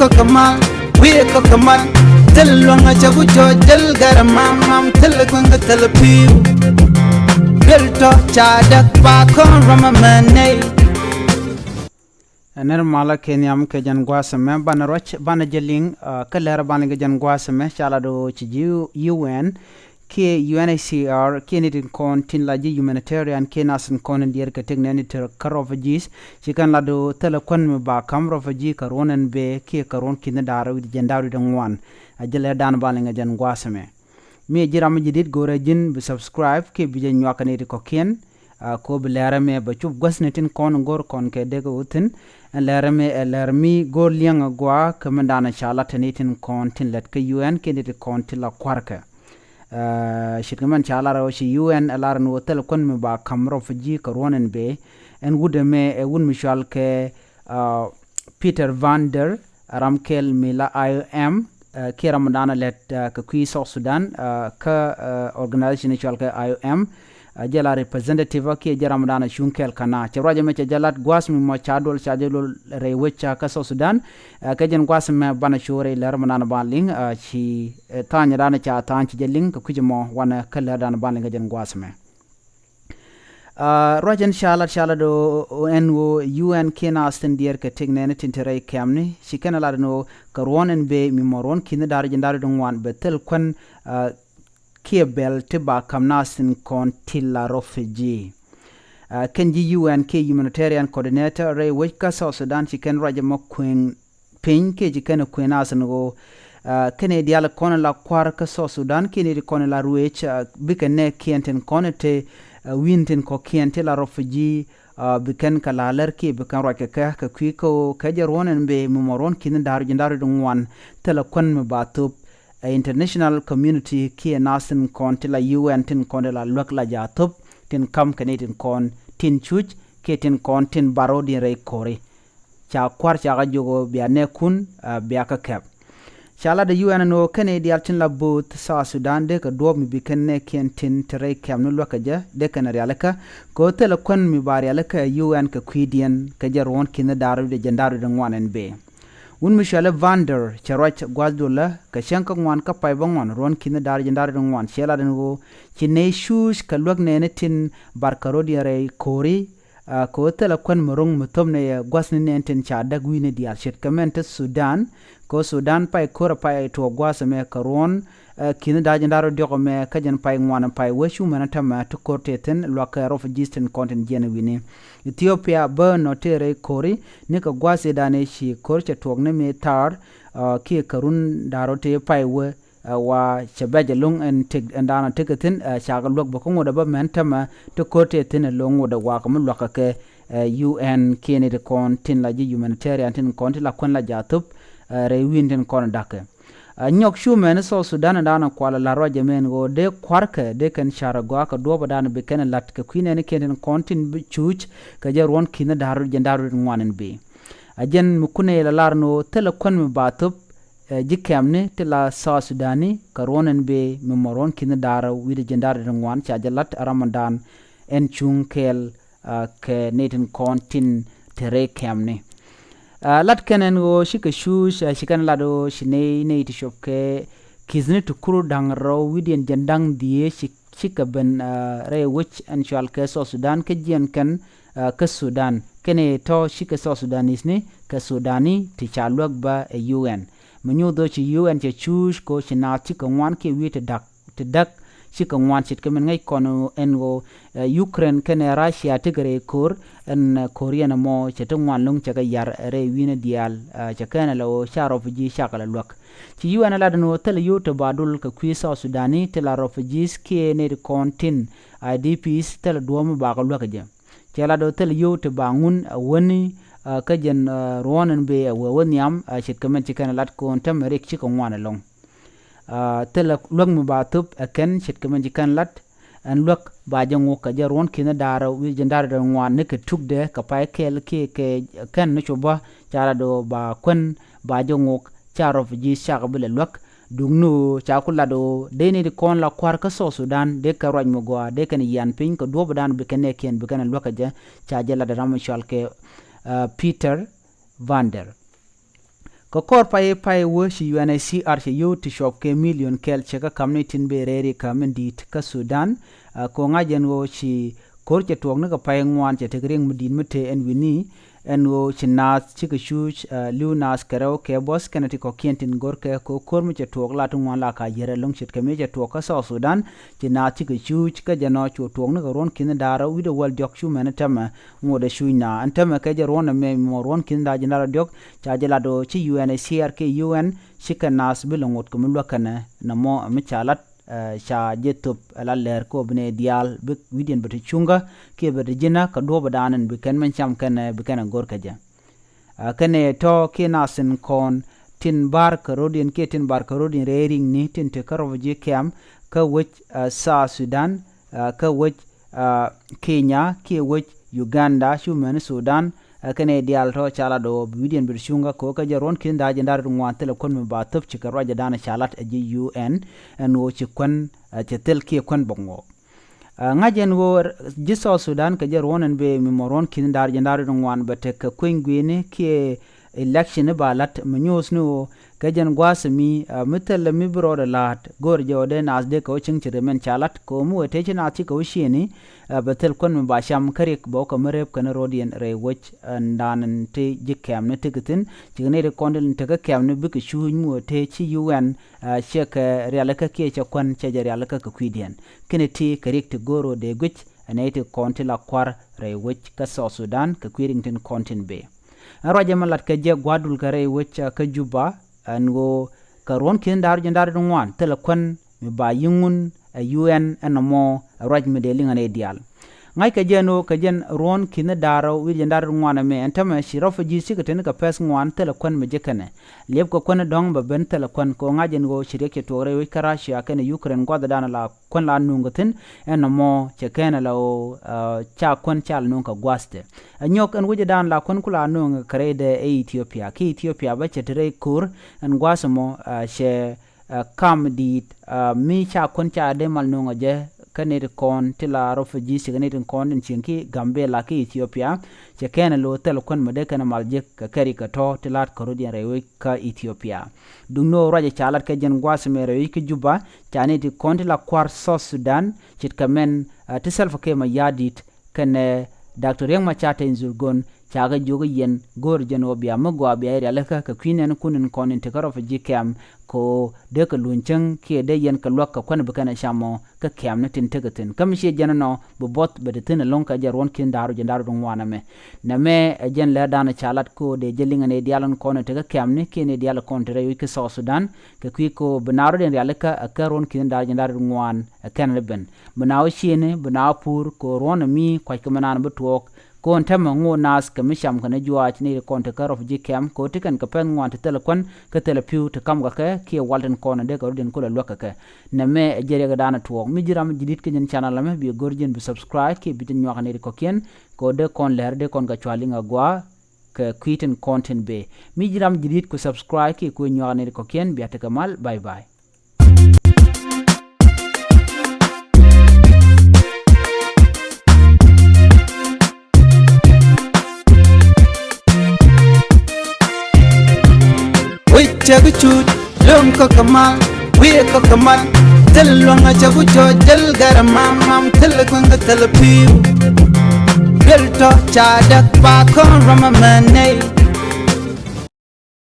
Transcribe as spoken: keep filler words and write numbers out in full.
Kɔk kɛ mal, wi̱i̱ kɔk kɛ mal. Thil luäŋ a cɛ ku cɔ jäl gɛr mam mam, thil kueŋ kɛ thil pi̱i̱u. Duel tɔ ca däk ba kɔn ram a mɛ nɛy. Ɛ nɛr malä kɛ nhiam kɛ jɛn gua̱a̱th ɛmɛ banɛ ruac banɛ jɛ liŋ, ah, kä lɛr banɛ kɛ jɛn gua̱a̱th ɛmɛ ca lat ɣöö ci ji̱ U N kiɛ U N H C R kiɛ ni tin kɔn tin la ji̱ humanitarian kiɛ nath tin kɔn in diɛɛr kɛ tëk nɛɛni te kä refugees. Ci kɛn lat ɣöö thilɛ kuän mi ba ka̱m refugee kɛ ruɔ̱n ɛn bëë kiɛ kɛ ruɔ̱n ki̱n da̱r wi̱cdɛ jiɛn da̱r wi̱cdɛ ŋuan. A jɛ lɛr dan banɛ kɛ jɛn gua̱a̱th ɛmɛ. Mi ɛ ji̱ ram mi ji̱ dit go̱rɛ ji̱n bi subscribe kiɛ bi jɛ nyuak kɛ ni ti kɔ̱kiɛn. Ah, kɛ ɣöö bi lɛr ɛmɛ bɛ cup guäthni tin kɔn go̱r kɔn kɛ dek ɣöö thi̱n. Ɛn lɛr ɛmɛ ɛ lɛr mi go̱r liɛŋ a gɔaa kɛ mindan ca lat te ni tin kɔn tin lät kä U N kiɛ ni ti kɔn tin la kua̱rkɛ. Ah, ce̱tkɛ mɛn ca lar ɣöö ci U N ɛ lar ɛn ɣöö thilɛ kuän mi ba ka̱m refugee kɛ ruɔ̱n ɛn bëë. Ɛn wut ɛmɛ ɛ wut mi cɔal kɛ, ah, Peter Van Der, ram kɛl mi la I O M, eh, kiɛ ram dan lät, eh, kɛ kui̱ South Sudan, eh, kä, eh, organization cɔal kɛ I O M, eh, jɛ la representative kiɛ jɛ ram dan cuŋ kɛl kana. Cɛ ruac ɛmɛ cɛ jɛ lat gua̱a̱th mi mɔ ca duɔl ca jɛ lol rɛy wec ca kä South Sudan, eh, kɛ jɛn gua̱a̱th ɛmɛ banɛ cu rɛy lɛr mi dan ban liŋ, eh, ci, eh, tha̱a̱ny dan ca tha̱a̱ny ci jɛ liŋ kɛ kui̱c ɛmɔ wanɛ kä lɛr dan ban liŋ kɛ jɛn gua̱a̱th ɛmɛ. Ah, ruac ɛn ca lat ca lat ɣöö ɛn ɣöö U N kiɛ nath tin diɛɛr kɛ tëk nɛɛni tin te rɛy kɛmni ci kɛn lat ɛn ɣöö kɛ ruɔ̱n ɛn bëë mi mɔ ruɔ̱n ki̱n da̱r jiɛn da̱r wi̱cdɛ ŋuan bɛ thil kuän, ah, kiɛ bɛl ti ba ka̱m nath tin kɔn ti la refugee. Ah, kɛn ji̱ U N kiɛ humanitarian coordinator rɛy wec kä South Sudan ci kɛn ruac ɛmɔ kuëŋ piny kiɛ ci kɛn kuën a thi̱n ɣöö, ah, kɛn i̱ diaal kɔn la kua̱r kä South Sudan kiɛ ni ti kɔn la ruëëc, ah, bikɛ nɛɛkiɛn tin kɔn te, ah, wi̱n tin kɔ̱kiɛn ti la refugee, ah, bi kɛn kɛ la lär kiɛ bi kɛn ruac kɛ kɛ kɛ kui̱ kä ɣöö kɛ jɛ ruɔ̱n ɛn bëë mi mɔ ruɔ̱n ki̱n da̱r jiɛn da̱r wi̱cdɛ ŋuan thilɛ kuän mi ba thop. Ɛ international community kiɛ nath tin kɔn ti la U N tin kɔn ti la luäk la ja̱ thop tin ka̱m kɛ ni tin kɔn tin cuc kiɛ tin kɔn tin bar ro̱diɛn rɛy ko̱ri. Ca kua̱r ca kɛ jiök ɣöö bia nɛɛkun, ah, bia kɛ kɛp. Ca lat ɛ U N ɛn ɣöö kɛn i̱ diaal tin la bööth South Sudan dee kɛ duɔ̱ɔ̱p mi bi kɛn nɛɛkiɛn tin te rɛy kɛmni luäk kɛ jɛ dee kɛn rialikä. Kɛ ɣöö thilɛ kuän mi ba rialikä ɛ U N kɛ kui̱diɛn kɛ jɛ ruɔ̱n ki̱n da̱r wi̱cdɛ jiɛn da̱r wi̱cdɛ ŋuan ɛn bëë. Wun mi cɔalɛ Van Der cɛ ruac gua̱th dolä kɛ cäŋ kä ŋuan kä pay bä ŋuan ruɔ̱n ki̱n da̱r jiɛn da̱r wi̱cdɛ ŋuan ciɛ lat ɛn ɣöö ci nɛy cuuc kɛ luäk nɛɛni tin bar kɛ ro̱diɛn rɛy ko̱ri. Ah, kɛ ɣöö thilɛ kuän mi ro̱ŋ mi thöpnɛ yɛ gua̱thni nɛn tin ca däk wi̱i̱ni diaal ce̱tkɛ mɛn te Sudan. Kɛ ɣöö Sudan pay ko̱rɛ pay tuɔɔk gua̱a̱th ɛmɛ kɛ ruɔ̱n, ah, ki̱n da̱r jiɛn da̱r diɔ̱k ɛmɛ kä jɛn pay ŋuan pay wec cu mɛn tämɛ ti ko̱r tëë thi̱n lua̱k kɛ refugees tin kɔn tin jiɛn wi̱ni. Ethiopia bä nɔ tëë rɛy ko̱ri ni kɛ gua̱a̱th i̱ da̱n i̱ ci ko̱r cɛ tuɔɔk ni mi thaar, ah, kiɛ kɛ run da̱r rɔ tëë pay wee. Ɛ wa cɛ bɛc ɛlɔ̱ŋ ɛn tëk ɛn daanɔ tëk ɛ thi̱n, ɛ cakɛ luäk bä kä ŋot ɛ bä mɛn tämɛ ti ko̱r tëë thi̱n ɛlɔ̱ŋ ŋot ɛ wakɛ mi luäk kɛ kɛ, ɛ, U N kiɛn i̱ ti kɔn tin la ji̱ humanitarian tin kɔn ti la kuän la ja̱ thop, ɛ, rɛy wi̱n tin kɔn da̱kɛ. Ɛ nyɔk cu mɛn i̱ South Sudan ɛn daanɔ kual ɛ la ruac ɛmɛn ɣöö dee kua̱rkɛ dee kɛn ca̱r ɛ gɔaa kɛ duɔ̱ɔ̱p ɛ daanɔ bi kɛn ɛ la̱t kɛ kui̱ nɛɛni kiɛn tin kɔn tin bi cuuc kɛ jɛ ruɔ̱n ki̱n da̱r wi̱c jɛn da̱r wi̱c ŋuan ɛn bëë. A jɛn mi kunɛ ilɛ lar ni ɣöö thilɛ kuän mi ba thop, ɛ, ji̱ kɛmni ti la South Sudani kɛ ruɔ̱n ɛn bëë mi mɔ ruɔ̱n ki̱n da̱r wi̱cdɛ jiɛn da̱r wi̱cdɛ ŋuan ca jɛ la̱t ɛ Ramadan ɛn cuŋ kɛɛl, ɛ, kɛ nɛy tin kɔn tin te rɛy kɛmni. Ɛ, lat kɛn ɛn ɣöö cikɛ cuuc, ɛ, ci kɛn lat ɣöö ci nɛy nɛy ti cop kɛ ki̱thni ti kur da̱ŋ rɛw wi̱cdiɛn jiɛn da̱ŋ dhieec ci cikɛ ben, ah, rɛy wec ɛn cual kɛ South Sudan kä jiɛn kɛn, ah, kä Sudan. Kɛn i̱ tɔ̱ cikɛ South Sudanese ni kɛ Sudani ti ca luäk bä ɛ U N. Mi nyuuth ɣöö ci U N cɛ cuuc kɛ ɣöö ci naath cikɛ ŋuan kiɛ wi̱i̱ ti da̱k ti däk cikɛ ŋuan ce̱tkɛ min ŋäc kɔn ɛn ɣöö, eh, Ukraine kɛnɛ Russia tekɛ rɛy ko̱r ɛn, eh, ko̱r yɛn ɛmɔ cɛ ti ŋuan lo̱ŋ cɛ kɛ yar rɛy wi̱i̱ni diaal, eh, cɛ kɛn ɛ lɛ ɣöö ca refugee cakɛ lɛ luäk. Ci U N ɛ lat ɛn ɣöö thilɛ yio̱w ti ba dul kɛ kui̱ South Sudani ti la refugees kiɛ nɛy ti kɔn tin I D Ps thilɛ duɔ̱ɔ̱p mi bakɛ luäk ɛ jɛ. Cɛ lat ɣöö thilɛ yio̱w ti ba ŋun ɛ wäni, ɛ, kä jɛn, ɛ, ruɔ̱n ɛn bëë ɛ wee wä nhiam, ɛ, ce̱tkɛ mɛn ci kɛn ɛ lat kɔn tämɛ rik cikɛ ŋuan ɛlɔ̱ŋ. Ɛ, thilɛ luäk mi ba thop ɛ kɛn ce̱tkɛ mɛn ci kɛn lat. Ɛn luäk ba jɛ ŋuk kɛ jɛ ruɔ̱n ki̱n da̱rɛ wi̱i̱ jiɛn da̱rɛ dee ŋuan ni kɛ tukdɛ kɛ pay kɛɛl kiɛ kɛ kɛn ni cop bä ca lat ɣöö ba kuän ba jɛ ŋuk ca refugees cakɛ bi lɛ luäk. Duŋni ɣöö ca ku lat ɣöö dee ni ti kɔn la kua̱r kä South Sudan dee kɛ ruac mi gɔaa dee kɛn yian piny kɛ duɔ̱ɔ̱pdan bi kɛn nɛɛkiɛn bi kɛn luäk kɛ jɛ. Ca jɛ lat ram mi cɔal kɛ, ah, Peter Van Der. Kɛ kɔr pay pay wä ci U N H C R cɛ yio̱w ti cuɔp kɛ million kɛl cɛ kɛ ka̱m ni tin bëë rɛy rikä min di̱i̱t kä Sudan. Ɛ, kɛ ɣöö ŋa̱c ɛn ɣöö ci ko̱r cɛ tuɔɔk ni kɛ pay ŋuan cɛ tekɛ riɛk mi di̱i̱t mi tëë ɛn wi̱ni. Ɛn ɣöö ci naath cikɛ cuuc, ɛ, li̱w naath kɛ rɛw kɛ buɔth kɛnɛ ti kɔ̱kiɛn tin go̱rkɛ kɛ ɣöö ko̱r mi cɛ tuɔɔk la ti ŋuan la ka yier ɛlɔ̱ŋ ce̱tkɛ mi cɛ tuɔɔk kä South Sudan. Ci naath cikɛ cuuc kä jɛn ɔ cu tuɔɔk ni kɛ ruɔ̱n ki̱n da̱ŋ rɛw wi̱cdɛ wäl diɔ̱k cu mɛn tämɛ ŋot ɛ cuuc naath. Ɛn tämɛ kɛ jɛ ruɔ̱n ɛmɛ mɔ ruɔ̱n ki̱n da̱ŋ jiɛn da̱ŋ rɛw diɔ̱k ca jɛ lat ɣöö ci U N H C R kɛ U N cikɛ naath bi lɛ ŋot kɛ mi luäk kɛnɛ nɔmɔ mi ca lat, ɛ, ca jɛ thöp ɛ la lɛr kɛ ɣöö bi nɛy diaal bi wi̱cdiɛn bɛ te cuŋkä kiɛ bɛ te ji̱nä kɛ duɔ̱ɔ̱pdan in bi kɛn min cam kɛnɛ bi kɛn ɛ go̱r kɛ jɛ. Ɛ, kɛnɛ tɔ̱ kiɛ naath tin kɔn tin ba̱r kɛ ro̱diɛn kiɛ tin ba̱r kɛ ro̱diɛn rɛy ri̱ŋni tin te kä refugee camp kä wec, ɛ, South Sudan, ɛ, kä wec, ɛ, Kenya kiɛ wec Uganda cu mɛn Sudan. Ɛ, kɛnɛ diaal tɔ̱ ca lat ɣöö bi wi̱cdiɛn bi te cuŋkä kɛ ɣöö kä jɛ ruɔ̱n ki̱n da̱ŋ jiɛn da̱ŋ rɛw ŋuan thilɛ kuän mi ba thöp ci kɛ ruacdan ca lat ɛ ji̱ U N ɛn ɣöö ci kuän, ɛ, cɛ thil kiɛ kuän bä ŋuɔɔk. Ɛ, ŋa̱c ɛn ɣöö r-, ji̱ South Sudan kɛ jɛ ruɔ̱n ɛn bëë mi mɔ ruɔ̱n ki̱n da̱ŋ jiɛn da̱ŋ rɛw ŋuan bɛ tekɛ kueny gui̱ni kiɛ election i̱ ba la̱t mi nyuuth ni ɣöö kɛ jɛn gua̱a̱th mi, ɛ, mi thilɛ mi bi rɔɔdɛ la̱a̱t go̱o̱r jɛ ɣöö dee naath dee kɛ wä cieŋ ci rem ɛn ca la̱t kɛ ɣöö mi wee tëë ci naath cikɛ wä ciëëni, ɛ, bɛ thil kuän mi ba cam kä riɛk bɛ wä kɛ mi rep kɛn ro̱diɛn rɛy wec, ɛ, ɛn da̱a̱n ɛn ti ji̱ kɛm ni tekɛ thi̱n. Cikɛ nɛy ti kɔn ti tekɛ kɛm ni bikɛ cuuc mi wee tëë ci U N, ɛ, ciɛ kɛ rialikä kiɛ cɛ kuän cɛ jɛ rialikä kɛ kui̱diɛn. Kɛnɛ ti kɛ riɛk ti go̱o̱r ɣöö dee guic ɛ nɛy ti kɔn ti la kua̱r rɛy wec kä South Sudan kɛ kui̱ ri̱ŋ tin kɔn tin bëë. Ɛn ruac ɛmɛ lat kɛ jɛ gua̱a̱r dul kɛ rɛy wec, ɛ, kä Juba ɛn ɣöö kɛ ruɔ̱n ki̱n da̱ŋ rɛw jiɛn da̱ŋ rɛw ŋuan thilɛ kuän mi ba yi̱ŋun ɛ U N ɛn nɔmɔ ɛ ruac mi dee liŋ ɛ nɛy diaal. Ŋa̱ckɛ jɛ ɛn ɣöö kɛ jɛn ruɔ̱n ki̱n da̱ŋ rɛw wi̱cdɛ jiɛn da̱ŋ rɛw ŋuan ɛmɛ ɛn tämɛ ci refugee cikɛ te ni kɛ pɛth ŋuan thilɛ kuän mi ji̱ kɛnɛ. Liɛpkɛ kuän dɔ̱ŋ bɛ ben thilɛ kuän kɛ ɣöö ŋa̱c ɛn ɣöö ci riɛk cɛ tuɔɔk rɛy wec kä Russia kɛnɛ Ukraine gua̱thdan la kuän la nuŋ kɛ thi̱n. Ɛn nɔmɔ cɛ kɛn ala ɣöö, ɛ, ca kuän ca la nuŋ kɛ gua̱a̱thdɛ. Ɛ nyɔk ɛn wecdan la kuän ku la nuŋ kɛ rɛydɛ ɛ Ethiopia. Kä Ethiopia bä cɛ te rɛy ko̱r ɛn gua̱a̱th ɛmɔ, ɛ, cɛ, ɛ, kam di̱i̱t, ɛ, mi ca kuän ca dee mal nuŋ ɛ jɛ kä nɛy ti kɔn ti la refugee cikɛ nɛy ti kɔn tin cieŋ ki Gambela kä Ethiopia. Cɛ kɛn ɛ lo̱o̱ thil kuän mi dee kɛn ɛ mal jek kɛ kɛri kɛ tɔ̱ ti la̱t kɛ ro̱diɛn rɛy wec kä Ethiopia. Duŋni ɣöö ruac ɛ ca lat kɛ jɛn gua̱a̱th ɛmɛ rɛy wec kä Juba ca nɛy ti kɔn ti la kua̱r South Sudan ce̱tkɛ mɛn, ɛ, ti Salva Kiir Mayardit kɛnɛ Doctor Riek Machar Teny Dhurgon ca kɛ jiök i̱ yɛn go̱o̱r jɛn ɣöö bia mi gɔaa bia rialikä kɛ kui̱ nɛɛni kun in kɔn in te kä refugee camp kɛ ɣöö dee kɛ luny cäŋ kiɛ dee yɛn kɛ luäk kɛ kuän bi kɛn ɛ cam ɔ kä kɛ̈mni tin tekɛ thi̱n. Kä mi ciɛ jɛn ɛnɔ bi buɔth bɛ te thi̱n ɛlɔ̱ŋ kɛ jɛ ruɔ̱n ki̱n da̱ŋ rɛw jiɛn da̱ŋ rɛw dɔ̱ŋ ŋuan ɛmɛ. Nɛmɛ ɛ jɛn lɛ̈ɛ̈rdan ca lat kɛ ɣöö dee jɛ liŋ ɛ nɛy diaal in kɔn in te kä kɛ̈mni kiɛ nɛy diaal in kɔn in te rɛy wec kä South Sudan kɛ kui̱ kɛ ɣöö bi naath rɔ̱diɛn rialikä ɛ kä ruɔ̱n ki̱n da̱ŋ rɛw jiɛn da̱ŋ rɛw dɔ̱ŋ ŋuan ɛ kɛn ɛ ben. Bi naath wä ciëëni bi naath wä puur kɛ ɣöö ruɔ̱n ɛmi kuackɛ mi naan bi tuɔɔk. Kɔn täämɛ ŋot naath kɛ mi cam kɛnɛ juaac nɛy ti kɔn te kä refugee camp kɛ ɣöö ti kɛn kɛ pɛ̈th ŋuan ti thilɛ kuän kä thilɛ pi̱w ti ka̱mkɛ kɛ kiɛ wal tin kɔn dee kɛ rɔ̱diɛn kulɛ luäk kɛ kɛ. Nɛmɛ ɛ jɛ riɛkdan ɛ tuɔɔk. Mi ji̱n ram ji̱ di̱t kä jɛn channel ɛmɛ bi go̱r ji̱n bi subscribe kiɛ bi tin nyuak nɛy ti kɔ̱kiɛn kɛ ɣöö dee kɔn lɛr dee kɔn kɛ cua liŋ agɔaa kɛ kui̱ tin kɔn tin bëë. Mi ji̱n ram ji̱ di̱t ku subscribe kiɛ ku nyuak nɛy ti kɔ̱kiɛn bia tekɛ mal. Bye bye. Wi̱c cɛ bi cuc, löŋ kä kɛ mal, wi̱i̱ kä kɛ mal. Thil luäŋ a cɛ bi cuc, thil gɛr a mam mam, thil kueŋ kä thil pi̱w. Duel tɔ ca däk ba kɔn ram a mɛ nɛy.